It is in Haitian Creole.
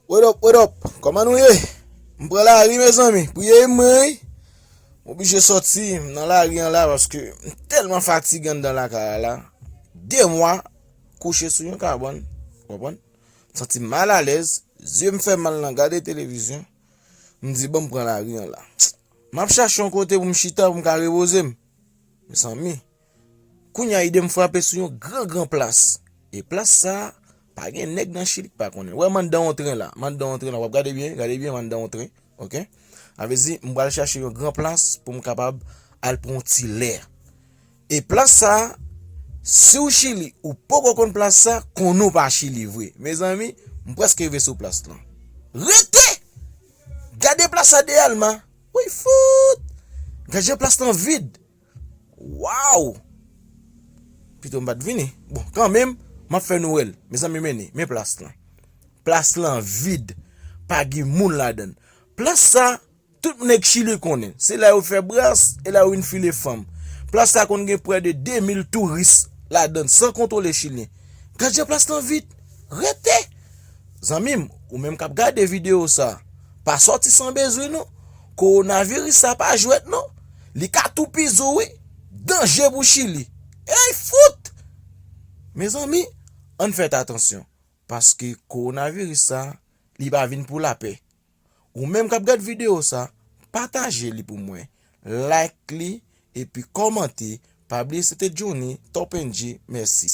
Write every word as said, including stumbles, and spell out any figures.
What up, what up? Kòman nou ye? M pran lari, mezanmi. Priye m, wi. M oblije sòti, m nan lari an la, paske m tèlman fatige anndan lakay la. De mwa kouche sou yon kabann, konprann? M santi m malalèz, zye m fè mal nan gade televizyon. M di, "Bon, m pran lari an la." M ap chache yon kote pou m chita, pou m ka repoze m. Mezanmi, kounye a ide m frape sou yon gran, gran plas. E plas sa a, pa gen nèg nan Chili ki pa konnen. Wè, m anndan yon tren la. M anndan yon tren la. W ap gade byen, gade byen, m anndan yon tren. Oke? Sa vle di, m pral chache yon gran plas pou m kapab al pran yon ti lè. E plas sa a, si w Chili, ou poko konn plas sa, konnen w pa Chili vre. Mezanmi, m prèske rive sou plas lan. Rete! Gade plas sa deyalman. Wi, fout! Gade jan plas lan vid. Waw! Pito m pa t vini. Bon, kanmenm, m ap fè nou wè l. Mezanmi, men li, men plas lan. Plas lan vid. Pa gen moun ladan l. Plas sa, tout nèg Chili konnen. Se la yo fè bras, e la yo vin file fanm. Plas sa konn gen prè de de mil touris ladan l, san konte lè Chilyen. Gad jan plas lan vid. Rete! Zanmi m, ou menm k ap gade videyo sa, pa sòti san bezwen non. Kowonaviris sa pa jwèt non. Li ka toupizi w wi. Danje pou Chili. Ey fout! Mezanmi, ann fè atansyon. Paske kowonaviris sa, li pa vin pou lapè. Ou menm k ap gad videyo sa, pataje li pou mwen. Like li, epi kòmante. Pa bliye se te Johnny, Top N G. Mèsi.